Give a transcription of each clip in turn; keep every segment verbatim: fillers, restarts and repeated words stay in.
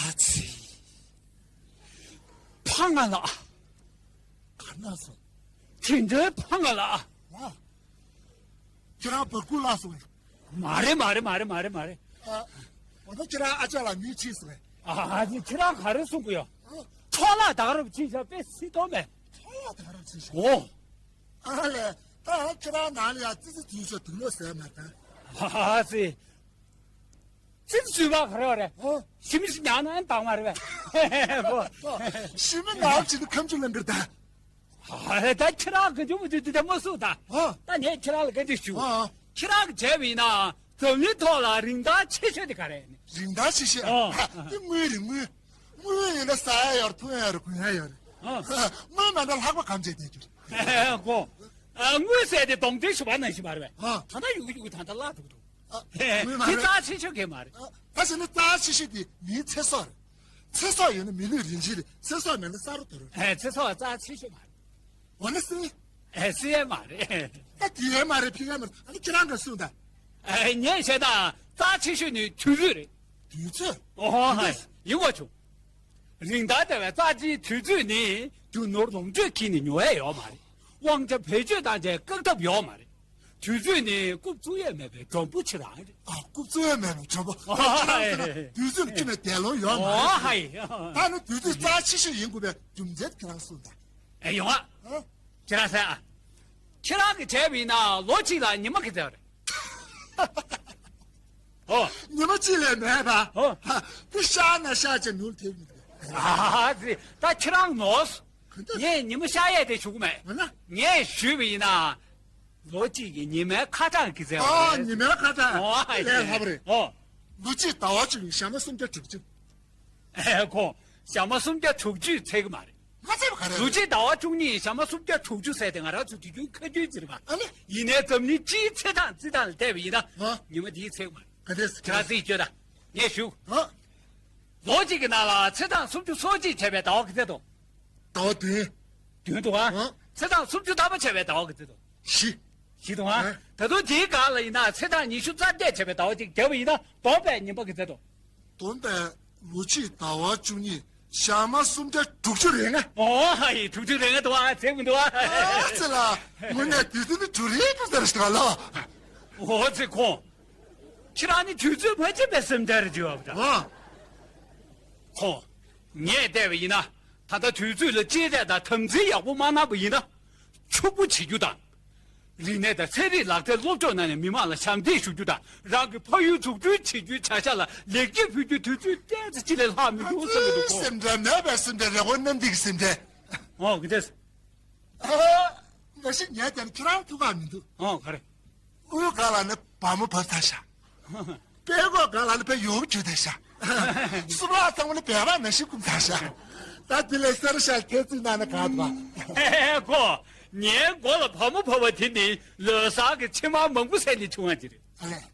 ཨ་ཙི། ཕ་ང་ལ། ག་ན་སོང་། དེ་འདྲའི་ཕ་ང་ལ། ཨ། ཁྱེད་རང་བར་སྐུ་ལ་སོང་། མ་རེད་མ་རེད་མ་རེད་མ་རེད་མ་རེད། ཨ། འོ་ན་ཁྱེད་རང་ཨ་ཅག་ལ་མི་ཕྱིས་སོང་། ཨ་ཙི། ཁྱེད་རང་ག་རེ་གསུང་གི་ཡོད། འཕྲོ་བརླག་ད་རུབ་ཕྱིས་ཤག་དཔེ་སྲིད་དོ་མེད། འཕྲོ་བརླག་ད་རུབ་ཕྱིས་ཤག་འོ། ཨ་ལས། ད་ཁྱེད་རང་ནང་ལ་ཡ་ཙི་ཙི་འཛུལ་ཤག་དུག་ལོག་ཟས་མ་ད། ཨ་ཙི། ཙི་ཙི་འཛུལ་བ་ག་རེ་བ་རེད། ཨོ། ཞི་མི་ཞིག་ཉག་ན་ཨན་བཏང་མ་རེད་པས། ཞི་མི་ནག་ཅིག་ཏུ་ཁམ་ཆུ་ལེན་གི་རེད་ད། ཨ་ད་ཁྱེད་རང་གི་འཇུ་མི་འཇུ་དེ་མ་སུ་ད། ཨོ། ད་ངས་ཁྱེད་རང་ལ་བཀའ་འདྲི་ཞུ། ཨོ། ཁྱེད་རང་གི་བྱས་པ་ཡིན་ན་འཛམ་གླིང་ཐོག་ལ་རིན་ཐང་ཆེ་ཤོས་དེ་ག་རེ་ཡིན། རིན་ཐང་ཆེ་ཤོས། ཨོ། ཨ་དེ་དངུལ་རེད་དངུལ། དངུལ་ཡིན་ན་ཟ་ཡ་ཡོད་རེད་འཐུང་ཡ་ཡོད་རེད་གོན་ཡ་ཡོད་རེད། ཨོ། དངུལ་མེད་ན་ལྷག་པ་གམ་བྱས་བསྡད་རྒྱུ་རེད། གོ། ཨ་དངུལ་ཟེར་དེ་གདོང་དྲན་ཞུ་བ་ནང་བཞིན་མ་རེད་པས། ཨོ། ད་ལྟ་ཡུག་ཡུག་ད་ལྟ་བརླག་འདུག་འདུག་ཨ། དེ་དངུལ་མ་རེད། རྩ་ཆེ་ཤོས་གས་མ་རེད། ཨ། ད་བྱས་ན་རྩ་ཆེ་ཤོས་དེ་མིའི་ཚེ་སྲོག་རེད། ཚེ་སྲོག་ཡོད་ན་མི་ལུས་རིན་ཆེན་རེད། ཚེ་སྲོག་མེད་ན་ས་རུ་དོར་རེད། ཨེ་ཚེ་སྲོག་རྩ་ཆེ་ཤོས་མ་རེད། འོ་ན་སྲིད། ཨེ་སྲིད་ཡས་མ་རེད། ད་དེ་ཡས་མ་རེད་ཕི་ཡས་མ་རེད། ཨ་ནི་ཁྱེད་རང་ག་གསུངས་ད། ཨེ་ངས་བཤད་ན་རྩ་ཆེ་ཤོས་ནི་དུས་ཚོད་རེད། དུས་ཚོད། ཨོ་ཧ་ཡིན་གོ་བྱུང་། རིན་ཐང་ལྟ་བའི་རྩ་ཆེའི་དུས་ཚོད་ནི་རྒྱུ་ནོར་ལོངས་སྤྱོད་ཁྱེར་ནས་ཉོ་ཡས་ཡོད་མ་རེད། དབང་ཆ་བེད་སྤྱོད་བཏང་བྱས་བཀག་ཐབས་ཡོད་མ་རེད། དུས་ཚོད་ནི་རྐུབ་བཙུགས་ཡས་མེད་པའི་མགྲོན་པོ་ཁྱེད་རང་རེད། ཨ་རྐུབ་བཙུགས་ཡས་མེད་པའི་མགྲོན་པོ། ཨ་ཁྱེད་རང་ཟེར་ན་དུས་ཚོད་ཁྱེར་ནས་བསྡད་ལོང་ཡོད་མ་རེད། ཨོ་ཧ་ཡིན། ད་ནི་དུས་ཚོད་རྩ་ཆེ་ཤོས་ཡིན་དགོས་པའི་རྒྱུ་མཚན་ཁྱེད་རང་གསུངས་དང་། ཨེ་ཡོང་ཨ། ཨ། ཁྱེད་རང་ཟེར་ཨ། ཁྱེད་རང་གི་བྱས་པ་ཡིན་ན་ལོ་གཅིག་ལ་ཉི་མ་ག་ཚོད་རེད། ཨོ། ཉི་མ་གཅིག་ལས་མེད་པ། ཨོ། དེ་ཤར་ན་ཤར་ཅིག་ནུབ་ཐེབས་མི་འདུག་ཨ་ཙི། ད་ཁྱེད་རང་ནོར། ག་འདྲ། ངས་ཉི་མ་ཤར་ཡས་དེ་ཞུ་གི་མེད། འོ་ན། ངས་ཞུས་པ་ཡིན་ན། ལོ་གཅིག་གི་ཉི་མའི་ཁ་གྲངས་ག་ཚོད་ཨ་རེད། ཉི་མའི་ཁ་གྲངས། ཨོ་ཨ་ལས་ལྷག་པ་རེད། ཨོ། ལོ་གཅིག་ཟླ་བ་བཅུ་ཡིན་ཞག་མ་སུམ་བརྒྱ་དྲུག་ཅུ། ཨེ་ཁོ། ཞག་མ་སུམ་བརྒྱ་དྲུག་ཅུ་ཚད་གི་མ་རེད། མ་ཚད་པ་ག་རེ་རེད། ལོ་གཅིག་ཟླ་བ་བཅུ་གཉིས་ཞག་མ་སུམ་བརྒྱ་དྲུག་ཅུ་ཟེར་དེ་ང་རང་ཚོ་དུས་རྒྱུན་ཁ་རྒྱུན་ཟེར་བ། ཨ་ནི། ཡིན་ནའི་འཛམ་གླིང་སྤྱིའི་ཚེས་གྲངས་རྩིས་སྟངས་ལ་བལྟས་པ་ཡིན་ན། ཨ། ཉི་མ་འདིའི་ཚད་གི་མ་རེད། ག་འདྲས། ཁྱེད་རང་རྩིས་བཅོས་དང་། ངས་ཞུ། ཨ། ལོ་གཅིག་གི་ནང་ལ་ཚེས་གྲངས་སུམ་ཅུ་སོ་གཅིག་བྱས་པའི་ཟླ་བ་ག་ཚོད་འདུག་ཟླ་བ་བདུན། བདུན་འདུག་ཨ། ཨ། ཚེས་གྲངས་སུམ་ཅུ་ཐམ་པ་བྱས་པའི་ཟླ་བ་ག་ཚོད་འདུག་བཞི། བཞི་འདུག་ཨ། ཨ། ད་དུང་དེའི་སྒང་ལ་ཡིན་ན་ཚེས་གྲངས་ཉི་ཤུ་རྩ་བརྒྱད་བྱས་པའི་ཟླ་བ་གཅིག་བརྒྱབ་པ་ཡིན་ན་བསྡོམས་པའི་ཉིན་པ་ག་ཚོད་འདུག་བསྡོམས་པའི་ལོ་གཅིག་ཟླ་བ་བཅུ་གཉིས་ཞག་མ་སུམ་བརྒྱ་དྲུག་ཅུ་རེ་ལྔ། ཨོ་ཧ་ཡི་དྲུག་ཅུ་རེ་ལྔ་འདུག་ཨ། ཚད་མི་འདུག་ཨ། ཨ་ཙི་ལ། དངོས་གནས་དུས་ཚོད་ནི་འགྲོ་རེས་འགྲོ་ཟེར་ཞིག་ལ། ཨོ་ཙི་ཁོང་། ཁྱེད་རང་ནི་དུས་ཚོད་མ་བརྗེད་པའི་སེམས་ཁྲལ་རེ་བྱེད་བ་འདྲ། ཨ། ཁོང་། ངས་བལྟས་པ་ཡིན་ན། ད་ལྟ་དུས་ཚོད་ལ་གཅེས་སྤྲས་དང་དམ་འཛིན་ཡག་པོ་མ་གནང་པ་ཡིན་ན། ཕྱུག་པོ་བྱེད་རྒྱུ་དང་། རིག་གནས་དང་ཚན་རིག་ལག་རྩལ་སློབ་སྦྱོང་གནང་ནས་མི་མང་ལ་ཞབས་འདེགས་ཞུ་རྒྱུ་དང་རང་གི་ཕ་ཡུལ་འཛུགས་སྐྲུན་བྱེད་རྒྱུའི་བྱ་གཞག་ལ་ལེགས་སྐྱེས་ཕུལ་རྒྱུའི་དུས་ཚོད་གཏན་ཚིགས་གཅིག་ལས་ལྷག་མི་འདུག་བསམ་གྱི་འདུག་གོ། སེམས་ཁྲལ་མེད་པའི་སེམས་ཁྲལ་རེ་བ་རྣམ་འདྲེན་གྱི་སེམས་ཁྲལ། ཨོ་གི་འདྲས། ཨ། མ་གཞི་ངས་དེར་ཁྱེད་རང་ཐུགས་ཁག་མི་འདུག་ཨོ་ག་རེ། དབུས་སྒང་ལ་ནི་བ་མོ་བབས་ཚར་ཤག་དཔྲལ་ཀོག་སྒང་ལ་ནི་བལ་ཡོམ་གྱོན་ཚར་ཤག་གསུམ་ལ་ཚང་མ་ནི་བལ་བ་ནང་བཞིན་བསྐུམ་ཚར་ཤག་ད་དེ་ལས་གསར་ཤག་ཁྱེད་ཚོས་གནང་ན་ག་འདུག་ཨ། ཨེ་ཁོ། ངའི་མགོ་ལ་བ་མོ་བབས་པ་དེ་ནི་ལོ་གསར་གྱི་ཕྱེ་མར་མང་པོ་བཟས་ནས་བྱུང་བ་ཅིག་རེད། ཨ་ལས།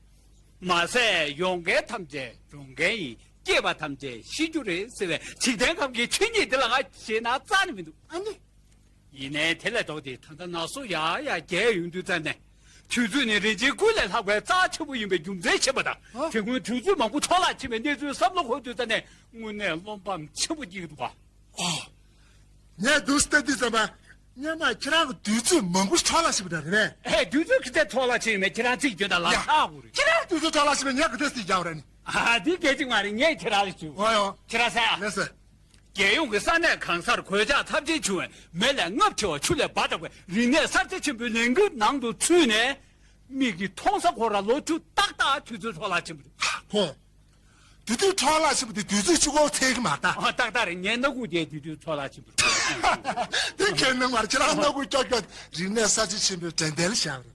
མ་ཟད་ཡོང་མཁན་ཐམས་ཅད་འགྲོ་མཁན་ཡིན། སྐྱེས་པ་ཐམས་ཅད་ཤི་རྒྱུ་རེད་ཟེར་བའི་འཇིག་རྟེན་ཁམས་ཀྱི་ཆོས་ཉིད་འདི་ལ་ང་ཞེད་སྣང་རྩ་ནས་མི་འདུག་ཨ་ནི། ཡིན་ནའི་དེ་ལས་ལྡོག་སྟེ་ད་ལྟ་ན་སོ་ཡག་ཡག་རྒྱས་ཡོང་དུས་ཙམ་ནས། དུས་ཚོད་ནི་རིན་ཆེན་ཀུན་ལས་ལྷག་པའི་རྩ་ཆེན་པོ་ཡིན་པའི་རྒྱུ་མཚན་ཤེས་པ་དང་། ཨ། དེ་སྔོན་དུས་ཚོད་མང་པོ་འཕྲོ་བརླག་ཕྱིན་པའི་གནས་ཚུལ་བསམ་བློ་འཁོར་དུས་ཙམ་ནས་དངོས་གནས་བློ་ཕམ་ཆེན་པོ་སྐྱེ་གི་འདུག་པ། ཨོ། ངས་འདུག་སེ་ལྟ་དུས་ཙམ་པ། སྔོན་མ་ཁྱེད་རང་གི་དུས་ཚོད་མང་པོ་འཕྲོ་བརླག་ཕྱིན་པ་འདྲ་རེད་པས། ཨེ་དུས་ཚོད་ག་ཚོད་འཕྲོ་བརླག་ཕྱིན་ཡོད་མེད་ཁྱེད་རང་རྩིས་བརྗོད་དང་ལག་ཡ། ཆག་དགོས་རེད། ཁྱེད་རང་དུས་ཚོད་འཕྲོ་བརླག་ཕྱིན་པ་ངས་ག་ཚོད་རྩིས་རྒྱག་ར་ནི། ཨ་འདི་སྐད་ཅིག་མ་རེད། ངས་ཁྱེད་རང་ལ་ཞུ། ཨོ་ཡོ། ཁྱེད་རང་ཟེར་ཨ། ལགས་སོ། རྒྱལ་ཡོངས་ཀྱི་ས་གནས་གང་སར་གོད་ཆག་ཚབས་ཆེན་བྱུང་བས་མེ་ལས་རྔུབ་ཆེ་བ་ཆུ་ལས་འབབ་དྲག་པའི་རིག་གནས་གསར་བརྗེ་ཆེན་པོའི་ལས་འགུལ་ནང་དུ་ཚུད་ནས། མིག་གིས་མཐོང་ས་ཁོ་ར་ལོ་བཅུ་ཏག་ཏག་དུས་ཚོད་འཕྲོ་བརླག་ཕྱིན་པ་རེད། ཧོ། དུས་ཚོད་འཕྲོ་བརླག་ཕྱིན་པ་དེ་དུས་ཚོད་གཅིག་པོ་ཚད་ཀྱི་མ་རེད་ད། ཨ་ཏག་ཏག་རེད། ངའི་སྣ་ཁུག་དེ་དུས་ཚོད་འཕྲོ་བརླག་ཕྱིན་པ་རེད། དེ་ཁྱེད་སྣང་བར་ཁྱེད་རང་སྣ་ཁུག་ཀྱོག་ཀྱོག་རིག་གནས་གསར་བརྗེ་ཆེན་པོའི་དྲན་རྟེན་ལ་བཞག་རེད།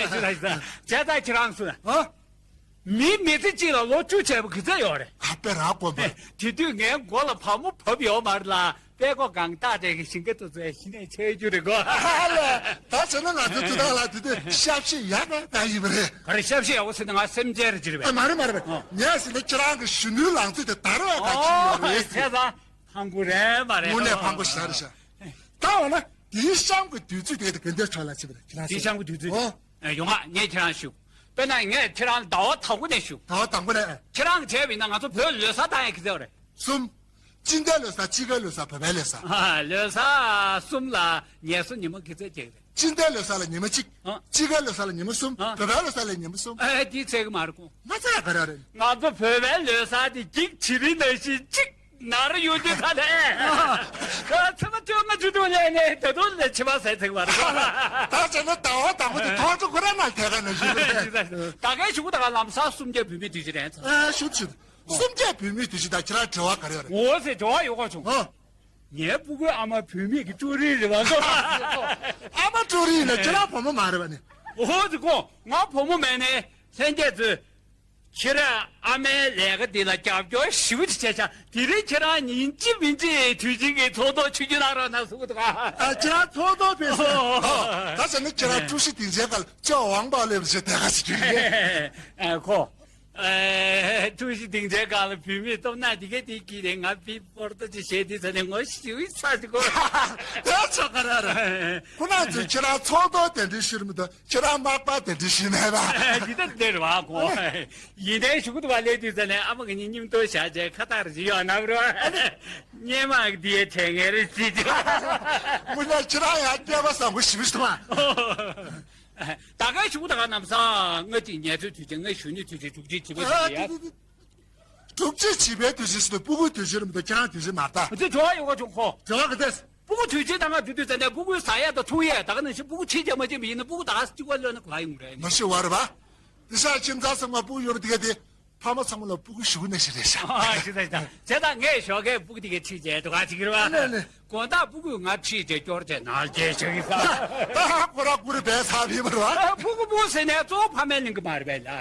ཅི་ལ་ཅི་ལ་ཅི་ལ་ཁྱེད་རང་སུ། ཨ། མི་མི་ཚེ་གཅིག་ལ་ལོ་བཅུ་བྱས་པ་ག་ཚོད་ཡོད་རེད། ཨ་དཔེ་རག་དགོས་པ། དེ་དུས་ངའི་མགོ་ལ་བ་མོ་བབས་ཡོད་མ་རེད་ལ། དཔལ་གོ་གང་ལྟག་སྤྲད་ཀྱི་ཞིང་ཁ་ཏུ་ཚོའི་གཞི་ནས་ཆས་རྒྱུ་རེད་གོ། ཨ་ལས། ད་བྱས་ན་ང་ཚོའི་དུས་ཐོག་ལ་དེ་དུས་ཤབ་ཤི་ཡག་ག་ད་ཡིན་པ་རེད། ག་རེ་ཤབ་ཤི་ཡག་པོ་ཟེར་ན་ང་སེམས་ཅན་རེད་ཅི་རེད་པས། ཨ་མ་རེད་མ་རེད་པས། ཨོ། ངས་ཟེར་ན་ཁྱེད་རང་གི་གཞོན་ནུའི་ལང་ཚོ་དེ་དར་བའི་ཁ་ཅིག་ཡོད་རེད། ཨོ་བྱས་ཙང་ཕང་པོ་རེད་མ་རེད། དངོས་གནས་ཕང་པོ་ཞེ་དྲག་རེད་ཤག་ད་འོ་ན་དེའི་གཤམ་གྱི་དུས་ཚོད་དེ་དེ་ག་འདྲས་འཕྲོ་བརླག་ཕྱིན་པ་རེད་ཁྱེད་རང་ཚོ། དེའི་གཤམ་གྱི་དུས་ཚོད། ཨོ། ཨ་ཡོང་ང་ངས་ཁྱེད་རང་ཞུ། དཔེར་ན་ངས་ཁྱེད་རང་ཟླ་བ་དང་པོ་ནས་ཞུ། ཟླ་བ་དང་པོ་ནས། ཁྱེད་རང་གི་བྱས་པ་ཡིན་ན་ང་ཚོ་བོད་ལོ་གསར་བཏང་ཡག་གི་ཚེ་བ་རེད། གསུམ། སྤྱི་ཟླའི་ལོ་གསར། དཔྱིད་ཀའི་ལོ་གསར། བོད་པའི་ལོ་གསར། ཨ། ལོ་གསར་གསུམ་ལ་ངལ་གསོ་ཉི་མ་གི་ཚོད་ཅིག་རེད། སྤྱི་ཟླའི་ལོ་གསར་ལ་ཉི་མ་གཅིག་ཨ། དཔྱིད་ཀའི་ལོ་གསར་ལ་ཉི་མ་གསུམ། ཨ། བོད་པའི་ལོ་གསར་ལ་ཉི་མ་གསུམ། ཨ། དེ་ཚད་གི་མ་རེད་གོ། ང་ཚོ་ཡ་ག་རེ་རེད། ང་ཚོ་བོད་པའི་ལོ་གསར་དེ་འགྱིག་བྱི་རིལ་ནང་བཞིན་གཅིག་ནར་ཡོང་དུས་ད་ལས། ཨ། ཚེས་པ་བཅོ་ལྔ་བཅུ་དྲུག་ལས་ནས་ད་དུང་ལས་ཕྱི་མ་ཟེར་ཚེག་པ་རེད། ད་བྱས་ན་ཟླ་བ་དང་པོ་དེ་ཐོག་ཚོ་ཁོ་རང་ནང་ཐད་ཀ་ནང་བཞིན་རེད། ད་གའི་གཞུག་གུ་ད་ག་ལམ་སང་གསུམ་བརྒྱ་བོད་མིའི་དུས་ཆེན་རེད་ཚོ། ཨ། ཞུ་ཞུ། གསུམ་བརྒྱ་བོད་མིའི་དུས་ཆེན་དང་ཁྱེད་རང་འབྲེལ་བ་ག་རེ་ཡོད་རེད། འོ་ཟེར་འབྲེལ་བ་ཡོད་ག་བྱུང་། ཨ། ངའི་སྤུ་གུའི་ཨ་མ་བུད་མེད་ཀྱི་ཅོ་རི་རེད་བ། ཨ་མ་ཅོ་རི་ཡིན་ན་ཁྱེད་རང་བུ་མོ་མ་རེད་བ་ནི། འོ་ཟེར་གོ། ང་བུ་མོ་མེད་ནས་ལྷན་རྒྱས་ཚོས་ཁྱེད་རང་ཨ་མའི་ལས་ཀ་འདི་ལ་རྒྱབ་སྐྱོར་ཞེ་པོ་ཅིག་བྱས་ཤག་དེ་རིང་ཁྱེད་རང་ཉིན་གཅིག་མིན་གཅིག་དུས་ཆེན་གྱི་ཚོགས་ཐོག་ཆིབས་བསྒྱུར་གནང་རོགས་གནང་གསུང་གི་འདུག་ཨ། ཨ། ཁྱེད་རང་ཚོགས་གཙོ་ཕེབས་སོང་། ཨོ། ད་བྱས་ན་ཁྱེད་རང་ཀྲུའུ་ཞི་སྡིངས་ཆའི་སྒང་ལ་ཅོ་ཝང་པའོ་སླེབས་ཞེས་དེ་ག་ཞིག་གྱིས། ཨ། ཁོ། ཨེ། ཀྲུའུ་ཞི་སྡིངས་ཆའི་སྒང་ལ་བུད་མེད་སྟོབས་ན་དེ་གས་དེ་གྱིས་རེད། ང་པི་པོར་ཏོ་ཅིག་བྱས་དུས་ཙ་ནས་ངོ་ཤེས་ཚ་ཞིག་གོ། དེ་ཆོག་ག་ར་ར། ཁོ་ན་ཚོས་ཁྱེད་རང་ཚོགས་གཙོ་གདན་འདྲེན་ཞུས་མི་འདུག་ཁྱེད་རང་མག་པ་གདན་འདྲེན་ཞུས་མེད་པ། ཨེ། འདི་ལྟར་འདི་རེད་བ་ཁོ། ཡིན་ནའི་གཞུག་གུ་དུ་བ་སླེབས་དུས་ཙ་ནས་ཨ་མ་གི་ཉིན་སྙིམ་དོ་བཞག་བྱས་ཁ་བཏགས་རེ་ཞིག་ཡོད་ན་རོ། སྙེ་མ་འདི་ཡའི་དྲན་ངེས་རེ་ཞིག་དངོས་གནས་ཁྱེད་རང་ཡང་སྐལ་བ་བཟང་པོ་ཞེ་པོ་ཞིག་འདུག་ཨ། ད་གའི་གཞུག་གུ་ད་ག་ལམ་སང་ལྔ་གཅིག་ངལ་རྩོལ་དུས་ཆེན། ལྔ་གཞོན་ནུའི་དུས་ཆེན། དྲུག་གཅིག་བྱིས་པའི་དུས་ཆེན་ཡ། དྲུག་གཅིག་བྱིས་པའི་དུས་ཆེན་ཞིག་ཏུ་སྤུ་གུའི་དུས་ཆེན་རེད་མི་འདུག་ཁྱེད་རང་དུས་ཆེན་མ་རེད་ད། འདི་འབྲེལ་བ་ཡོད་ག་བྱུང་ཁོ། འབྲེལ་བ་ག་ཚད། སྤུ་གུ་དུས་ཆེན་ད་ང་འགྲོ་དུས་ཙ་ནས་སྤུ་གུའི་ཟ་ཡག་དང་འཐུང་ཡག་ད་ག་ནང་བཞིན་སྤུ་གུ་ཁྲིད་བྱས་མ་བྱས་པ་ཡིན་ན་སྤུ་གུ་ད་ག་གཅིག་པ་ལོན་ན་ག་ཡོང་རེད། མ་ཤི་བ་རེད་བ། དེ་ཤ་ཁྱིམ་ཚང་ཚང་མ་སྤུ་གུ་ཡོད་པ་དེ་ག་དེ། ཕ་མ་ཚང་མ་ལ་སྤུ་གུ་ཞུ་ནས་ཞིག་རེད་ཤག་ཨ། ཤི་ད་ཤི་ད། བྱས་ཙང་ངས་ཞོགས་ཀས་སྤུ་གུ་དེ་གའི་ཁྲིད་བྱས་འགྲོ་ག་ཅིག་རེད་བ། ཨ་ལེ་ལེ། དགོང་དག་སྤུ་གུས་ང་ཁྲིད་བྱས་སྐྱོར་བྱས་ནང་བསྐྱལ་བྱ་གི་ས། ད་ཧ་ཁོ་ར་སྐུ་རུ་བས་ཚ་བི་མ་རེད་བ། ཨ། སྤུ་གུ་སྤུ་གུ་ཟེར་ནས་གཙོ་བོ་ཕ་མའི་གླིང་གི་མ་རེད་པས་ལ།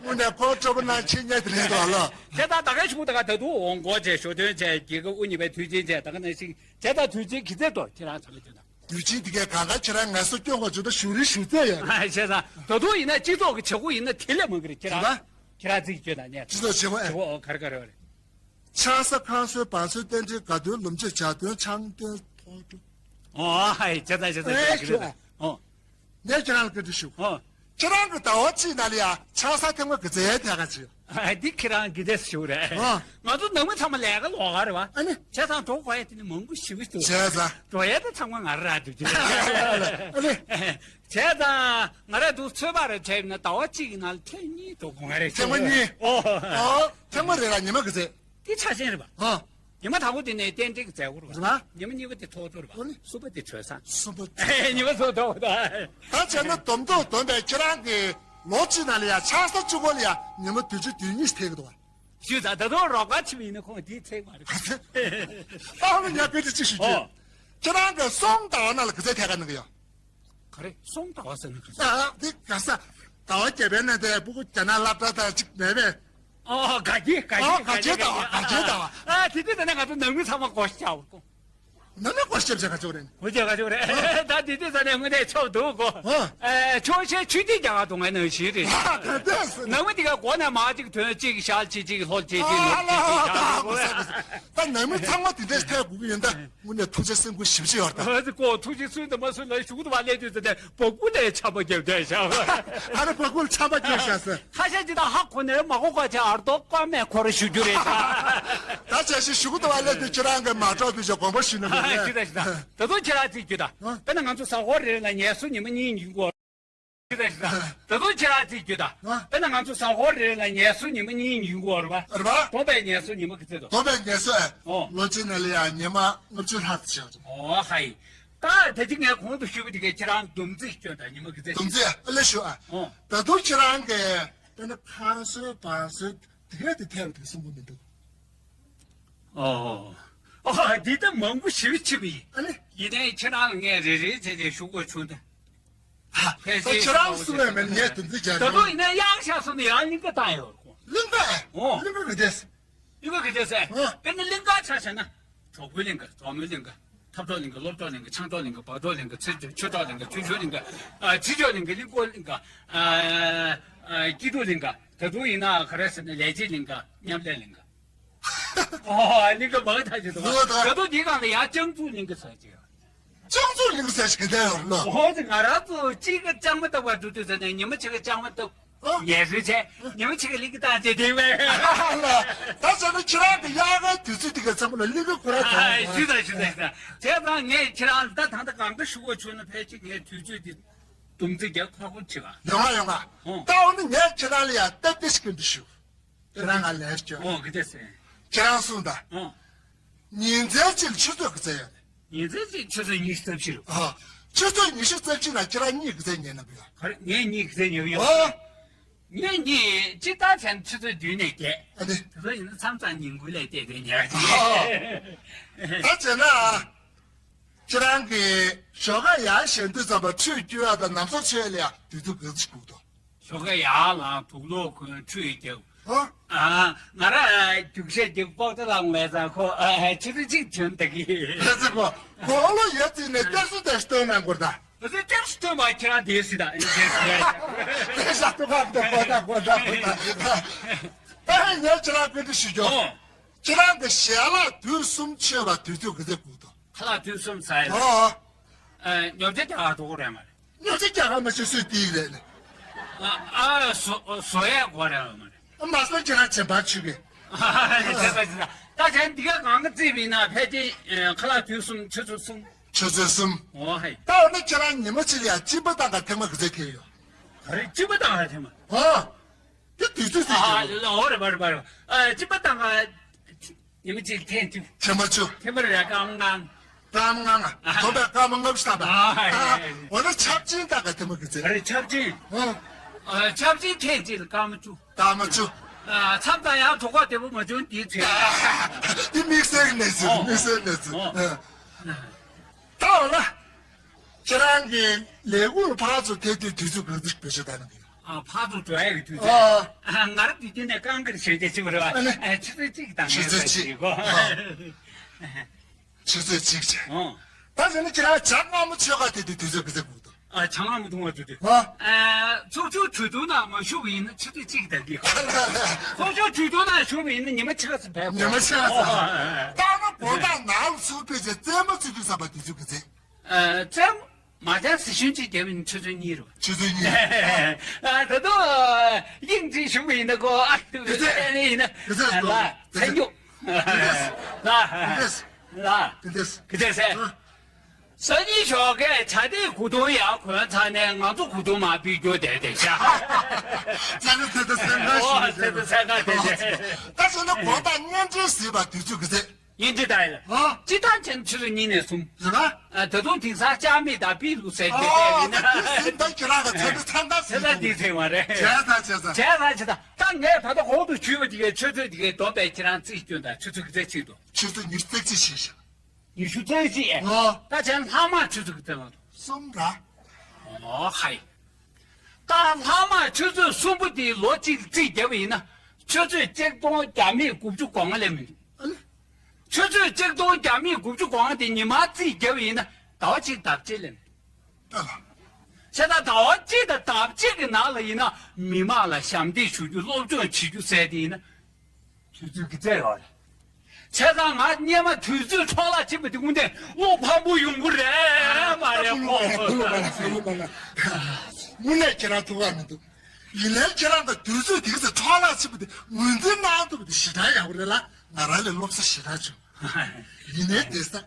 དངོས་གནས་ཁོ་སྤྲོ་པོ་ནང་ཆེ་ཉེ་དེ་རེད་དོ་ལ། བྱས་ཙང་ད་གའི་གཞུག་གུ་ད་ག་ད་དུང་འོང་སྒོ་བྱས་ཞོ་སྟོན་བྱས་རྒྱལ་ཁབ་དབུ་བརྙེས་པའི་དུས་ཆེན་བྱས་ད་ག་ནང་བཞིན་བྱས་ཙང་དུས་ཆེན་གི་ཚད་དོ་ཁྱེད་རང་ཚང་མ་བརྗོད་དང་། དུས་ཆེན་འདི་གའི་གང་ག་ཁྱེད་རང་ངལ་གསོ་སྐྱོན་དགོས་བྱུང་ད་བཞུགས་རིན་བཞུགས་ཚད་ཡོད་རེད། བྱས་ཙང་ད་དུང་ཡིན་ན་སྤྱི་ཚོགས་ཀྱི་བྱེད་སྒོ་ཡིན་ན་དེ་ལས་མང་གི་རེད། ཁྱེད་རང་རེད་པ། ཁྱེད་རང་ཚིག་བརྗོད་དང་ཉན། སྤྱི་ཚོགས་བྱེད་སྒོ་ཨེ། བྱེད་སྒོ་ཨོ་ག་རེ་ག་རེ་ཡོད་རེད། ཆང་ས་ཁང་སོན་བང་སོན་རྟེན་འབྲེལ་དགའ་སྟོན་ལོ་མཇུག་ཇ་སྟོན་ཆང་སྟོན་ཕོག་ཐུག་ཨོ་ཧའི་བྱས་ཙང་བྱས་ཙང་ཨེ་ཁྱེད་རང་ཨོ། ངས་ཁྱེད་རང་ལ་བཀའ་འདྲི་ཞུ། ཨོ། ཁྱེད་རང་གི་ཟླ་བ་གཅིག་ནང་ལ་ཡ་ཆང་ས་ཐེངས་མ་གི་ཚད་ཐད་ཀ་ཅིག་ཨ། འདི་ཁྱེད་རང་གི་དེ་ཞུ་རེད། ཨ། ང་ཚོ་ནང་མི་ཚང་མ་ལས་ཀ་ལོག་ག་རེད་བ། ཨ་ནི། བྱས་ཙང་འགྲོ་དགོས་ཡ་དེ་ནི་མང་པོ་ཞེ་པོ་ཞིག་འདུག་བྱས་ཙང་། འགྲོ་ཡ་དེ་ཚང་མ་ང་རང་ར་འདུག་ཅེས། ཨ་ནི། བྱས་ཙང་ང་ར་འདུག་ཚོད་དཔག་རེ་བྱས་ཡིན་ན་ཟླ་བ་གཅིག་གི་ནང་ལ་ཐེངས་གཉིས་འགྲོ་དགོས་ང་རེད། ཐེངས་མ་གཉིས། ཨོ། ཨོ། ཐེངས་མ་རེ་ལ་ཉི་མ་གི་ཚད། དེ་ཆ་ཤས་རེད་པ། ཨ། ཉི་མ་དང་པོ་དེ་ནས་རྟེན་འབྲེལ་གྱི་མཛད་སྒོ་རེད་པ། རེད་པ། ཉི་མ་གཉིས་པ་དེ་ཚོགས་གཙོ་རེད་པ། ཨོ་ནི། གསུམ་པ་དེ་གྲོལ་ས། གསུམ་པ། ཉི་མ་ཚོགས་གཙོ་རེད་པ། ད་བྱས་ན་བསྡོམས་ཐོག་བསྡོམས་པས་ཁྱེད་རང་གི་ལོ་གཅིག་ནང་ལ་ཡ་ཆང་ས་གཅིག་པོ་ལ་ཡ་ཉི་མ་དུས་ཆེན་དུས་གཉིས་ཐེབས་ཀྱི་འདུག་པ། ཞུས་ཙང་ད་དུང་རོགས་པ་ཆེ་བ་ཡིན་ན་ཁོང་དེའི་ཚད་མ་རེད། ཨ་ནི་ངས་དཔེ་ཆ་གཅིག་ཞུ་རྒྱུ། ཨོ། ཁྱེད་རང་གི་གསུམ་ཟླ་བ་ནང་ལ་ག་ཚད་ཐད་ཀ་གནང་གི་ཡོད། ག་རེ་གསུམ་ཟླ་བ་ཟེར་ན་ག་ཚད། ཨ་ཨ་དེ་ག་ས། ཟླ་བ་བརྒྱད་པའི་ནང་དེ་སྤུ་གུ་རྒྱ་ནག་སློབ་གྲྭ་དང་གཅིག་མེད་པས། ཨོ་དགའ་སྐྱིད་དགའ་ཨོ་སྐྱིད་དགའ་སྐྱིད་ཟླ་བ་དགའ་སྐྱིད་ཟླ་བ། ཨ་དེ་དུས་ད་ནས་ང་ཚོ་ནང་མི་ཚང་མ་སྒོ་ཕྱེ་བྱ་བ་ཀོ། ནང་མི་སྒོ་ཕྱེ་བྱ་ག་ཚོད་རེད། སྒོ་ཕྱེ་ག་ཚོད་རེད། ཨོ། ད་དེ་དུས་ད་ནས་དངོས་གནས་ཆོག་འདུག་ཀོ། ཨོ། ཨེ་ཆོག་ཤེས་ཆུ་ཐིགས་རྒྱག་ག་འདུག་ང་ནང་བཞིན་རེད། ཨ་ག་འདྲས། ནང་མི་དེ་ག་སྒོ་ནས་མར་གཅིག་ཐོན་གཅིག་ཤར་གཅིག་གཅིག་ལྷོ་གཅིག་གཅིག་ནུབ་གཅིག་གཅིག་ཤར་གཅིག་ཀོ། ད་ནང་མི་ཚང་མ་དེ་འདྲས་ཐད་དགོས་ཀྱི་ཡིན་ད། དངོས་གནས་ཐུགས་རྗེ་སེམས་ཁུར་ཞེ་པོ་ཅིག་ཡོད་རེད་ད། ཨ་ཙི་ཀོ་ཐུགས་རྗེ་སུན་དུ་མ་སུན་ལ་གཞུག་ཏུ་བ་སླེབས་དུས་ཙམ་ནས་སྦ་ཁུག་ལས་ཆམ་པ་བརྒྱབ་བསྡད་ཤག་ཨ་རེ་སྦ་ཁུག་ལ་ཆམ་པ་བརྒྱབ་ཤག་ཟེར། ཁ་ཤས་ཅིག་ད་ཧ་གོ་ནས་མ་གོ་ག་ཅིག་ཨར་ཏོ་ཀ་མེད་ཁོ་ར་ཞུ་རྒྱུ་རེད་ཤག་ད་བྱས་ཤིག་གཞུག་ཏུ་བ་སླེབས་དུས་ཁྱེད་རང་གི་མ་གྲོགས་དུས་ཅིག་དགོངས་པ་ཞུས་ན་མི་ཨ་རེད། ཅི་ད་ཅི་ད། ད་དུང་ཁྱེད་རང་ཅིག་རྒྱུ་ད། ཨ། དཔེར་ན་ང་ཚོ་གཟའ་འཁོར་རེ་རེ་ལ་ངལ་གསོ་ཉི་མ་གཉིས་ཡིན་གོ། ད་དུང་ཁྱེད་རང་ཚིག་རྒྱུ་དང་། ཨ། དཔེར་ན་ང་ཚོ་གཟའ་འཁོར་རེ་རེ་ལ་ངལ་གསོ་ཉི་མ་གཉིས་ཡིན་གོ་རེད་པ། རེད་པ། བསྡོམས་པས་ངལ་གསོ་ཉི་མ་གི་ཚེ་དང་། བསྡོམས་པས་ངལ་གསོ་ཨེ། ཨོ། ལོ་གཅིག་ནང་ལ་ཡང་ཉི་མ་ལྔ་བཅུ་ལྷག་ཙམ་ཞིག་རེད། ཨོ་ཧའི། ད་ད་ཅི་ངས་གོང་དུ་ཞུས་པ་དེ་གའི་ཁྱེད་རང་བསྡོམས་རྩིས་སྐྱོན་དང་ཉི་མ་གི་ཚེ། བསྡོམས་རྩིས་ཨ་ལེ་ཞུ་ཨ། ཨོ། ད་དུང་ཁྱེད་རང་གིས་དཔེར་ན་ཁ་གསོ་བ་གསོ་དེ་ག་དེ་ཐེབས་དེ་གསུང་གི་མི་འདུག་ཨོ། ཨོ་འདི་ལྟ་མང་པོ་ཞེ་པོ་ཅིག་ཡིན། ཨ་ནི། ཡིན་ནའི་ཁྱེད་རང་ལ་ངས་རེ་རེ་བྱས་ཏེ་ཞུ་དགོས་བྱུང་སྟེ། ད་ཁྱེད་རང་གསུང་བའི་མེད་ངས་དོན་ཚིག་ཅན། ད་དུང་ཡིན་ན་གཡག་ཤ་སོང་ནས་ཡང་གླིང་ག་བཏང་ཡོད་རེད་ཁོ། གླིང་ག་ཨེ། ཨོ། གླིང་ག་ག་དེས། གླིང་ག་ག་དེས་ཨེ། ཨོ། དཔེར་ན་གླིང་ག་ཆ་བཞག་ན། གྲོགས་པོའི་གླིང་ག་གྲོགས་མོའི་གླིང་ག་ཐབ་གྲོགས་གླིང་ག་སློབ་གྲོགས་གླིང་ག་ཆང་གྲོགས་གླིང་ག་བག་གྲོགས་གླིང་ག་ཚེ་ཆོས་གྲོགས་གླིང་ག་ཆུ་ཆུ་གླིང་ག་ཨ་ཚེ་ཆོས་གླིང་ག་གླིང་སྐོར་གླིང་ག་ཨ་ཨ་སྐྱིད་སྡུག་གླིང་ག་ད་དུང་ཡིན་ན་ག་རེ་ཟེར་ན་ལས་བྱེད་གླིང་ག་མཉམ་ལས་གླིང་ག་ཨོ་གླིང་ག་མང་ཐག་ཆོད་འདུག་ད་དུང་འདིའི་སྒང་ལ་ཡང་སྤྱང་ཚུལ་གླིང་ག་ཟེར་གྱི་ཡོད། སྤྱང་ཚུལ་གླིང་ག་ཟེར་གྱི་འདུག་ལོ། ཨོ་ང་རང་ཚོ་གཅིག་ག་ལྕང་མ་བཏབ་པར་འགྲོ་དུས་ཟེར་ནས་ཉི་མ་གཅིག་ག་ལྕང་མ་བཏབ། ཨོ། ངལ་གསོ་བྱས། ཉི་མ་གཅིག་ག་གླིང་ག་བཏང་བྱས་དེ་བས། ད་ཟེར་ན་ཁྱེད་རང་གི་གཡག་གི་ དུས་ཚོད་དེ་ག་ཚང་མ་ལ་ལི་ལི་ཁོ་ར་ཨ། ཚང་ཞུ་དང་ཞུ་དང་ཞུ་དང་། བྱས་ཙང་ངས་ཁྱེད་རང་ད་ད་ལྟ་གང་ལྟར་ཞུ་དགོས་བྱུང་ན། ཕལ་ཆེར་ངས་དུས་ཚོད་དེ་སྡོམ་རྩིས་རྒྱག་ཁག་པོ་བྱེད་པ། ཡོང་ང་ཡོང་ང་། ཨོ། ད་འོ་ན་ངས་ཁྱེད་རང་ལ་ཡང་སྟབས་བདེ་ཞིག་གི་འདུག་ཞུ། ཁྱེད་རང་ང་ལན་སྐྱོན། ཨོ་གི་དེ་སེ། ཁྱེད་རང་གསུངས་དང་། ཨོ། ཉིན་མཚན་གཅིག་ཆུ་ཚོད་གི་ཚད་ཡོད་ནི། ཉིན་མཚན་གཅིག་ཆུ་ཚོད་ཉི་ཤུ་རྩ་བཞི་རུ། ཨོ། ཆུ་ཚོད་ཉི་ཤུ་རྩ་བཞི་ན་ཁྱེད་རང་གཉིད་གི་ཚད་ཉལ་ན་བུ་ཡོད། ག་རེ་ངས་གཉིད་གི་ཚད་ཉལ་གི་ཡོད། ཨོ། ངས་གཉིད་ཅི་ལྟར་བྱས་ན་ཆུ་ཚོད་བདུན་ནས་བརྒྱད། ཨ་ནི། དེ་ཚོ་ཡིན་ན་མཚམས་མཚམས་ཉིན་གུང་ལས་བལྟས་ཏེ་ཉལ་གི། ཨོ། ད་བྱས་ན། ཁྱེད་རང་གིས་ཞོགས་ཀ་ཡར་བཞེངས་དུས་ཙམ་པ་ཁྲུས་གྱོན་ཡ་དང་ནམ་སྲོ་མཆོད་ཡ་ལ་ཡ་དུས་ཚོད་ག་ཚོད་ཞིག་དགོས་འདུག་ཞོགས་ཀ་ཡར་ལངས། དུག་ལོག་གོན། ཁྲུས་རྒྱབ། ཨོ། ཨ། ང་རང་རྒྱུགས་ཤར་རྒྱུགས་པོག་ཏོ་ལངས་པའི་ཙང་ཁོ་ཨ་ཆུ་ཚོད་གཅིག་བྱོན་བསྡད་ཀྱི། ཨ་ཙི་ཁོ་དགུང་ལོ་ཡར་བརྩིས་ནས་སྟེར་སུ་དེ་སྟོན་གནང་དགོས་ད། ཨ་ཙི་སྟེར་སུ་སྟོན་པ་ཁྱེད་རང་དེ་སྲིད་ད། ཨ་ནི་དེ་སྲིད་ད། དེ་ཞག་ཏུ་ཁག་ཏུ་གོ་ད་གོ་ད་གོ་ད། ད་ངས་ཁྱེད་རང་བཀའ་འདྲི་ཞུ་རྒྱུ། ཨོ། ཁྱེད་རང་གི་ཞལ་ལག་དུས་གསུམ་མཆོད་པ་དུས་ཚོད་ག་ཚོད་དགོས་འདུག་ཁ་ལག་དུས་གསུམ་ཟ་ཡ། ཨོ། ཨ། ཉོ་ཆ་རྒྱག་ག་འགྲོ་གི་རེད་མ་རེད། ཉོ་ཆ་རྒྱག་ག་མ་ཤེས་སུས་དེ་རེད་ནི། ཨ། ཨ། བཟོ་བཟོ་ཡས་དགོས་རེད་མ་རེད། མ་བཟོ་ཁྱེད་རང་བྱེད་པ་ཆུ་གི། ཨ། བྱས་ཙང་བྱས་ཙང་། ད་བྱས་འདི་ག་གང་ག་བརྩིས་པ་ཡིན་ན་ཕལ་ཆེར་ཨ་ཁ་ལག་དུས་གསུམ་ཆུ་ཚོད་གསུམ། ཆུ་ཚོད་གསུམ། ཨོ་ཧེ། ད་འོ་ན་ཁྱེད་རང་ཉི་མ་གཅིག་ལ་ཡ་གཅིན་པ་བཏང་ག་ཐེངས་མ་ག་ཚོད་འཐེན་ཡོད། ག་རེ་གཅིན་པ་བཏང་ག་ཐེངས་མ། ཨོ། དེ་དུས་ཚོད་ཟེར་ཨ། གྱི་ཡོད། ཨོ་རེད་པ་རེད་པ་རེད་པ། ཨ། གཅིན་པ་བཏང་ག་ཉི་མ་གཅིག་ཐེངས་གཅིག་ཐེངས་མ་བཅུ། ཐེངས་མ་རེ་རེ་སྐར་མ་ལྔ། སྐར་མ་ལྔ། ཨ། དགོན་པའི་སྐར་མ་ལྔ་བཅུ་ཐམ་པ། ཨ། ཨ། འོ་ན་ཆབ་ཆེན་ད་ག་ཐེངས་མ་གི་ཚེ། ཨ་རེ་ཆབ་ཆེན། ཨ། ཨ། ཆབ་ཆེན་ཐེངས་གཅིག་ལ་སྐར་མ་བཅུ། སྐར་མ་བཅུ། ཨ། མཚམས་དང་ཡང་གྲོད་ཁོག་བདེ་པོ་མ་བྱུང་དེའི་ཚེ། ཨ། དེ་དམིགས་བསལ་གནས་ཚུལ། ཨོ། དམིགས་བསལ་གནས་ཚུལ། ཨོ། ཨ། ད་འོ་ན། ཁྱེད་རང་གི་ལས་ཁུངས་ཕར་ཚུར་ཐད་དུས་དུས་ཚོད་ག་ཚོད་བེད་སྤྱོད་བཏང་གི་ཡོད། ཨ། ཕར་ཚུར་འགྲོ་ཡ་གི་དུས་ཚོད། ཨ། ཨ། ང་རང་དུས་རྒྱུན་ནས་རྐང་འཁོར་ཞོན་ཆས་ཅིག་རེད་པ། ཨ་ནི། ཨ། ཆུ་ཚོད་གཅིག་དང་ཆུ་ཚོད་ལྔ་གཅིག་གོ། ཨ། ཆུ་ཚོད་གཅིག་བྱས། ཨོ། ད་ཟེར་ན་ཁྱེད་རང་ཇ་མངར་མོ་མཆོད་ག་ཐད་དུས་དུས་ཚོད་ག་ཚོད་དགོས་འདུག་ཨ། ཇ་མངར་མོ་འཐུང་བ་དུས་དུས། ཨ། ཨ། ཚོགས་ཆུང་གྲོས་བསྡུར་ནང་མ་ཞུགས་པ་ཡིན་ན་ཆུ་ཚོད་གཅིག་དང་གཅིག་ཚོགས་ཆུང་གྲོས་བསྡུར་ནང་ཞུགས་པ་ཡིན་ན་ཉི་མ་ཕྱེད་ཀ་ཙམ་བསྡད་དགོས། ཉི་མ་ཕྱེད་ཀ་ཙམ། ཨོ། ཨ། ཨ། ད་ནི་དགོང་དག་ནང་ལ་ཚུར་ཕེབས་བྱས་རྩེད་མོ་རྩེ་དུས་ཙམ་པ་དུས་ཚོད་ག་ཚོད། ཨ། ཙམ། མ་ཅང་སི་ཤུན་གཅིག་བརྒྱབ་ཡིན་ཆུ་ཚོད་གཉིས་རེད། ཆུ་ཚོད་གཉིས། ཨ། ད་དུང་དབྱིངས་ཅིག་ཞུགས་པ་ཡིན་ན་ཀོ། ཨ། དེ་ཚོད་ཡིན་ན། དེ་ཚོད་ལ་ཚན་རྒྱུ། ལ་ལ་དེ་ཚོད་ཟེར། སང་ཉིན་ཞོགས་ཀས་བྱ་དེའི་གོས་ཐུང་ཡར་གོན་ཚར་ནས་ང་ཚོ་གོས་ཐུང་མར་ཕུད་རྒྱུ་དེ་དེ་ཤ། ཅ་ནི་དེ་དེ་སེམས་ཁ་ཨོ་ཞིག་དེ་དེ་སེམས་ཁ་དེ་དེ། ད་བྱས་ན་དགོང་དག་བརྙན་འཕྲིན་གཟིགས་པ་དུས་ཚོད་ག་ཚོད། ཡིན་གཅིག་ད་ཡིན། ཨ། སྤྱིར་བཏང་བྱས་ན་ཆུ་ཚོད་གཉིས་ནས་གསུམ། རེད་པ། ཨ། ད་དུང་དེང་སང་ལྕགས་མིག་དང་པི་ལུག་ཟེར་དེ་ཨོ། བལྟས་ཡིན་ན། ད་དེ་ཟིན་ད་ཁྱེད་རང་གི་ཚོད་འདི་ཚང་ད་ཟིན། ད་དེ་ཚེ་མ་རེད། བྱས་ཙང་བྱས་ཙང་། བྱས་ཙང་བྱས་ཙང་། ད་ངས་ད་ལྟ་གོང་དུ་ཞུས་པ་དེ་གའི་ཆུ་ཚོད་དེ་གའི་སྡོམ་པས་ཁྱེད་རང་རྩིས་སྐྱོན་དང་ཆུ་ཚོད་ག་ཚོད་ཕྱིན་འདུག་ཆུ་ཚོད་ཉི་ཤུ་རྩ་གཅིག་ཕྱིན་ཤག་ཉི་ཤུ་རྩ་གཅིག་ཨེ། ཨོ། ད་བྱས་ན་ལྷག་མ་ཆུ་ཚོད་ག་ཚོད་ལ་འདུག་གསུམ་ར། ཨོ་ཧའི། ད་ལྷག་མ་ཆུ་ཚོད་གསུམ་པོ་དེ་ལོ་གཅིག་རྩིས་བརྒྱབ་པ་ཡིན་ན་ཆུ་ཚོད་ཆིག་སྟོང་བརྒྱ་མེད་དགུ་བཅུ་གོ་ལྔ་ལས་མི་འདུག་ཨ་ནི། ཆུ་ཚོད་ཆིག་སྟོང་བརྒྱ་མེད་དགུ་བཅུ་གོ་ལྔ་དེ་ཉི་མ་རྩིས་བརྒྱབ་པ་ཡིན་ན་ཟླ་བ་གཅིག་ལྡབ་གཅིག་ལས་མི་འདུག་ད་ལ། བྱས་ན་ཟླ་བ་གཅིག་དང་ལྡབ་གཅིག་གི་ནང་ལ་ཡིན་ན་མི་མང་ལ་ཞབས་འདེགས་ཞུ་རྒྱུ་སློབ་སྦྱོང་བྱེད་རྒྱུ་ཟེར་དེ་ཡིན་ན། དུས་ཚོད་ཀྱི་རྩལ་ཡོད་རེད། བྱས་ཙང་ང་སྔོན་མ་དུས་ཚོད་འཕྲོ་བརླག་བྱེད་པ་དེ་དངོས་གནས་བློ་ཕམ་པོ་ཡོང་གི་རེད་མ་རེད་ཁོ། དངོས་གནས་ཁྱེད་རང་ཐུག་ག་མི་འདུག་ཡིན་ནའི་ཁྱེད་རང་གི་དུས་ཚོད་དེ་ག་ཚོད་འཕྲོ་བརླག་བྱེད་པ་དེ་ངོས་འཛིན་གནང་ཐུབ་པ་དེ་ཞེ་དྲག་ཡག་པོ་རེད་ལ། ང་རང་ལས་སློབ་གསོ་ཞེ་དྲག་བྱུང་། ཡིན་ནའི་དེང་སང་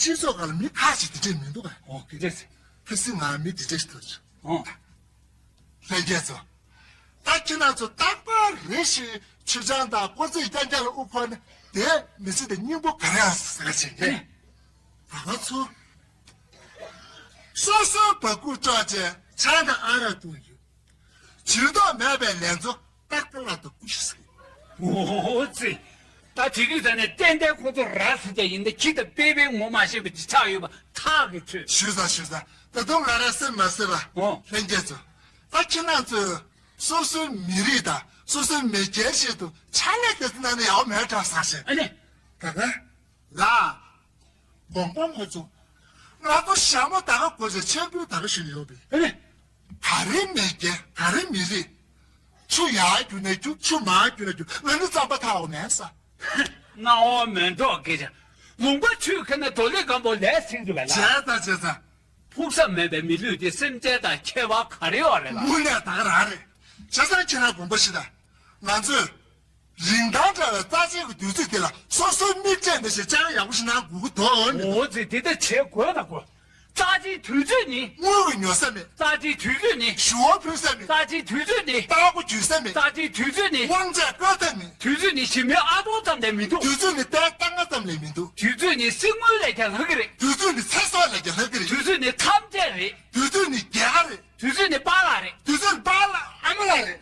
སྤྱི་ཚོགས་སྒང་ལ་མི་ཁག་ཅིག་དེ་འདྲས་མི་འདུག་ག་ཨོ་དེ་འདྲས་ཟེར། ཁ་སང་ང་མི་དེ་འདྲས་ཞིག་ཐུག་བྱུང་། ཨོ། ལྷན་རྒྱས་ཚོ། ད་ཁྱེད་རང་ཚོ་རྟག་པར་རེ་ཞིག་མཆོད་ཆང་དང་སྐོར་རྩེད་རྐྱང་རྐྱང་ལ་དབུ་འཁོར་ནས་དེ་མི་ཚེ་དེ་སྙིང་པོ་ག་རེ་ཡང་ཟ་ག་བྱེད་མཁན། ད་ང་ཚོ་སོ་སོའི་བ་ཀུ་དཀྲོགས་བྱས་ཆང་དང་ཨ་རག་བཏུང་ཡོད། ཇུས་གཏོགས་མེད་པའི་ལས་ཚོ་ཏག་ཏག་ལ་དུ་ཀུ་ཤི་ཟེར། འོ་ཙི། ད་དེ་དུས་ད་ནས་ཏན་ཏན་ཁོ་ཚོ་ར་ཟེར་རྒྱ་ཡིན་ད་ཁྱི་དང་དཔེ་དཔེ་ངོ་མ་ཤེས་པ་ཅིག་ཆགས་ཡོད་པ་ཐག་གི་ཆོད། ཞུས་ཙང་ཞུས་ཙང་ད་དུང་ང་རང་སེམས་མ་བཟོད་པ། ཨོ། ལྷན་རྒྱས་ཚོ། ད་ཁྱེད་རང་ཚོས་སོ་སོའི་མི་རིགས་དང་སོ་སོའི་མི་སྒེར་ཆེད་དུ་ཕྱག་ལས་དེ་ཚོ་གནང་ན་ཡག་མེད་དྲག་ཟེར་ཞེས། ཨ་ནི། ད་ག་ལ། དགོངས་པ་མ་ཚོམས། ང་ཚོ་ཞྭ་མོ་ད་ག་གོན་བྱས་ཆེན་པོའི་ད་ག་ཞུ་ཡོད་པས། ཨེ། ག་རེ་མི་སྒེར་ག་རེ་མི་རིགས། ཆུ་ཡར་རྒྱུག་ནས་རྒྱུག་ཆུ་མར་རྒྱུག་ནས་རྒྱུག་ང་ནི་རྩམ་པ་ཐར་བ་མེད་ས། སྣང་བ་མེད་འགྲོ་སྐད་ཆ། ལུང་པ་ཆུས་ཁེངས་ན་དོ་ལེ་སྒམ་པོ་ལས་ཟིན་རྒྱུ་བས་ལ། བྱས་ཙང་བྱས་ཙང་། ཕུགས་བསམ་མེད་པའི་མི་ལུས་དེ་སེམས་ཅན་དང་ཁྱད་པར་ག་རེ་ཡོད་རེད་ལ། དངོས་གནས་ད་ག་རང་རེད། བྱས་ཙང་ཁྱེད་རང་དགོངས་པ་ཞུ་དང་། ང་ཚོས། རིན་ཐང་བྲལ་བའི་རྩ་ཆེན་གྱི་དུས་ཚོད་དེ་ལ་སོ་སོའི་མིག་བགྲད་ནས་ཞེས་བཅར་ཡག་པོ་ཞིག་གནང་དགོས་ཀྱི་འདུག་ཨ་ནི། འོ་ཙི་དེ་ལྟར་བྱེད་དགོས་དང་དགོས། རྩ་ཆེའི་དུས་ཚོད་ནི། དངུལ་གྱིས་ཉོ་ས་མེད། རྩ་ཆེའི་དུས་ཚོད་ནི། ཞུ་བ་ཕུལ་ས་མེད། རྩ་ཆེའི་དུས་ཚོད་ནི། རྟ་མགོ་འཇུ་ས་མེད། རྩ་ཆེའི་དུས་ཚོད་ནི། དབང་ཆ་བཀོལ་ཐབས་མེད། དུས་ཚོད་ནི་ཞི་མོའི་ཨ་སྟོང་ཙམ་ལས་མི་འདུག་དུས་ཚོད་ནི་རྟའི་རྟ་རྔ་ཙམ་ལས་མི་འདུག་དུས་ཚོད་ནི་གསེར་དངུལ་ལས་ཀྱང་ལྷག་གི་རེད། དུས་ཚོད་ནི་ཚེ་སྲོག་ལས་ཀྱང་ལྷག་གི་རེད། དུས་ཚོད་ནི་ཐམས་ཅད་རེད། དུས་ཚོད་ནི་རྒྱལ་ཁ་རེད། དུས་ཚོད་ནི་པཱ་ལགས་རེད། དུས་ཚོད་ནི་པཱ་ལགས་ཨ་མ་ལགས་རེད།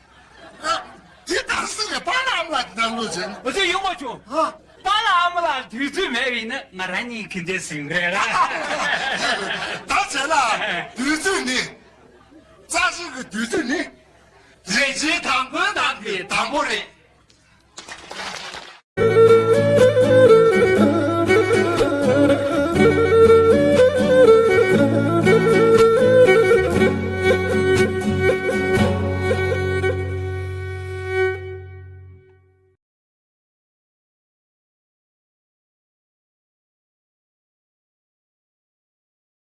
ཨ། དེ་ག་རེ་ཟེར་རེད། པཱ་ལགས་ཨ་མ་ལགས་དེ་ནང་ལོགས་བྱས་ན། འོ་ཚོད་ཡོང་མ་བྱུང་། ཨ། པཱ་ལགས་ཨ་མ་ལགས་དུས་ཚོད་མེད་པ་ཡིན་ན་ང་རང་གཉིས་ག་འདྲས་ཟིན་རེད་ལ། ད་བྱས་ན་དུས་ཚོད་ནི་རྩ་ཆེན་གྱི་དུས་ཚོད་ནི་རེ་ཆེའི་དང་པོའི་ནང་གི་དང་པོ་རེད།